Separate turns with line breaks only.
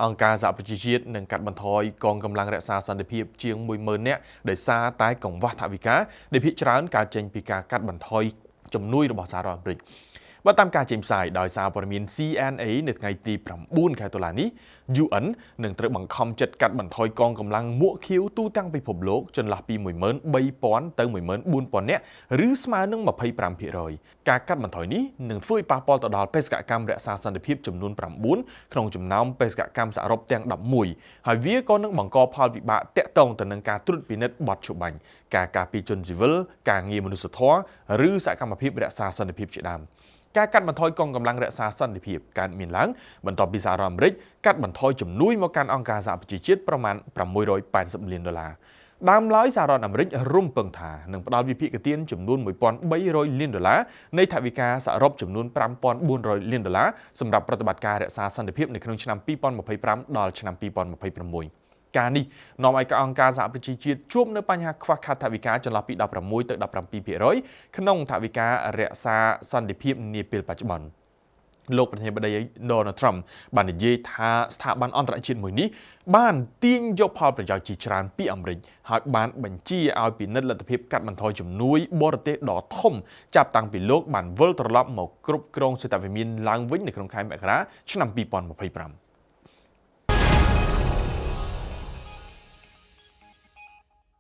អង្គការសហប្រជាជាតិនឹងកាត់បន្ថយកងកម្លាំងរក្សាសន្តិភាពជាង10000នាក់ដោយសារតែកង្វះថវិកាដែលភាគច្រើនកើតចេញពីការកាត់បន្ថយជំនួយរបស់សហរដ្ឋអាមេរិកបើតាមការចេញផ្សាយដោយសារព័ត៌មាន CNA នៅថ្ងៃទី9ខែតុលានេះ UN នឹងត្រូវបង្ខំចិត្តកាត់បន្ថយកងកម្លាំងមួកខៀវទូទាំងពិភពលោកចន្លោះពី13,000ទៅ14,000នាក់ឬស្មើនឹង25%ការកាត់បន្ថយនេះនឹងធ្វើឲ្យប៉ះពាល់ទៅដល់បេសកកម្មរក្សាសន្តិភាពចំនួន9ក្នុងចំណោមបេសកកម្មសរុបទាំង11ហើយវាក៏នឹងបង្កផលវិបាកតាក់ទងទៅនឹងការត្រួតពិនិត្យបទច្បាញ់ការការពារជនស៊ីវិលការងារមនុស្សធម៌ឬសកម្មភាពរក្សាសន្តិភាពជាដើមការកាត់បន្ថយកងកម្លាំងរក្សាសន្តិភាពកើតមានឡើងបន្ទាប់ពីសហរដ្ឋអាមេរិកកាត់បន្ថយជំនួយមកកាន់អង្គការសហប្រជាជាតិប្រមាណ680លានដុល្លារដើមឡើយសហរដ្ឋអាមេរិករំពឹងថានឹងផ្ដល់វិភាគទានចំនួន1300លានដុល្លារនៃថវិកាសរុបចំនួន5400លានដុល្លារសម្រាប់ប្រតិបត្តិការរក្សាសន្តិភាពនៅក្នុងឆ្នាំ2025ដល់ឆ្នាំ2026ការនេះនាំឲ្យអង្គការសហប្រជាជាតិជួបនៅបញ្ហាខ្វះខាតថវិកាចន្លោះពី16ទៅ17%ក្នុងថវិការក្សាសន្តិភាពនាពេលបច្ចុប្បន្នលោកប្រធានាធិបតី Donald Trump បាននិយាយថាស្ថាប័នអន្តរជាតិមួយនេះបានទាញយកផលប្រយោជន៍ជាច្រើនពីអាមេរិកហើយបានបញ្ជាឲ្យពិនិត្យលទ្ធភាពកាត់បន្ថយជំនួយបរទេសដ៏ធំចាប់តាំងពីលោកបានវិលត្រឡប់មកគ្រប់គ្រងសេតវិមានឡើងវិញនៅក្នុងខែមករាឆ្នាំ2025។